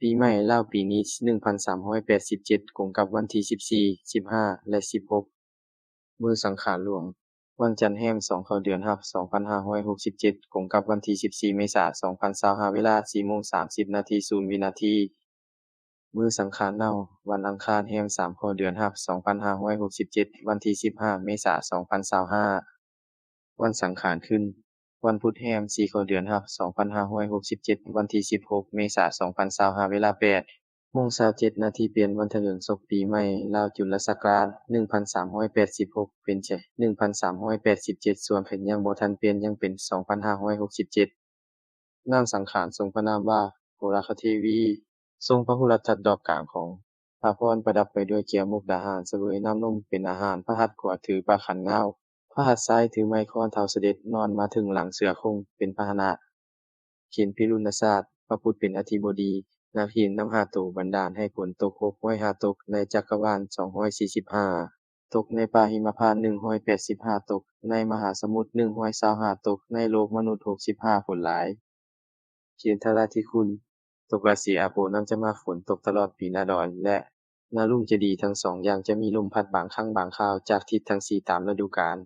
ປີໃໝ່ລາວປີນີ້ ໜຶ່ງພັນສາມຮ້ອຍແປດສິບເຈັດ ກົງກັບວັນທີສິບສີ່ ສິບຫ້າ ແລະ ສິບຫົກ. ມື້ສັງຂານຫຼວງ ວັນຈັນແຮມສອງ ເຂົ້າເດືອນຮັບ ສອງພັນຫ້າຮ້ອຍຫົກສິບເຈັດ ກົງກັບວັນທີສິບສີ່ ເມສາ ສອງພັນຊາວຫ້າ ເວລາສີ່ໂມງສາມສິບນາທີ ສູນວິນາທີ. ມື້ສັງຂານເນົາ ວັນອັງຄານແຮມສາມ ເຂົ້າເດືອນຮັບ ສອງພັນຫ້າຮ້ອຍຫົກສິບເຈັດ ວັນທີສິບຫ້າ ເມສາ ສອງພັນຊາວຫ້າ. ວັນສັງຂານຂຶ້ນ ວັນພຸດແຮມສີ່ ເຂົ້າເດືອນຮັບ ສອງພັນຫ້າຮ້ອຍຫົກສິບເຈັດ ວັນທີສິບຫົກ ເມສາ ສອງພັນຊາວຫ້າ ເວລາແປດໂມງຊາວເຈັດນາທີ ປ່ຽນວັນຖະເຫຼີງສົກປີໃໝ່ລາວຈຸລະສັກລາດ ໜຶ່ງພັນສາມຮ້ອຍແປດສິບຫົກ ເປັນ ໜຶ່ງພັນສາມຮ້ອຍແປດສິບເຈັດ ສ່ວນເພັນຍັງບໍ່ທັນປ່ຽນ ຍັງເປັນ ສອງພັນຫ້າຮ້ອຍຫົກສິບເຈັດ. ນາງສັງຂານຊົງພະນາມວ່າ ໂຫລາຄະເທວີ ຊົງພະຫົລັດທັດດອກກາງຂອງ ພະພອນປະດັບໄປດ້ວຍແກ້ວມຸກດາຫານ ສະເຫວີຍນ້ຳນົມເປັນອາຫານ ພະຫັດຂວາຖືປາຂັນງາວ ພະຫັດຊ້າຍຖືໄມ້ຄ້ອນທ້າວສະເດັດ ນອນມາເທິງຫຼັງເສືອໂຄ່ງເປັນພາຫະນະ ເຂັນພິລຸນນະສາດ ພະພຸດເປັນອະທິບໍດີ ນາກຫີນນຳຫ້າໂຕ ບັນດານໃຫ້ຝົນຕົກຫົກຮ້ອຍຫ້າຕົກ ໃນຈັກກະວານສອງຮ້ອຍສີ່ສິບຫ້າ ຕົກໃນປ່າຫິມະພານໜຶ່ງຮ້ອຍແປດສິບຫ້າຕົກ ໃນມະຫາສະໝຸດໜຶ່ງຮ້ອຍຊາວຫ້າຕົກ ໃນໂລກມະນຸດຫົກສິບຫ້າຜົນຫຼາຍ. ເຂດທາລາທິຄຸນ ຕົກລາສີອາໂປ ນ້ຳຈະມາກ ຝົນຕົກຕະຫຼອດປີໜ້າດອນ ແລະ ໜ້າລຸ່ມຈະດີ ທັງສອງຢ່າງຈະມີລົມພັດບາງຄັ້ງບາງຄາວຈາກທິດທັງສີ່ຕາມລະດູການ.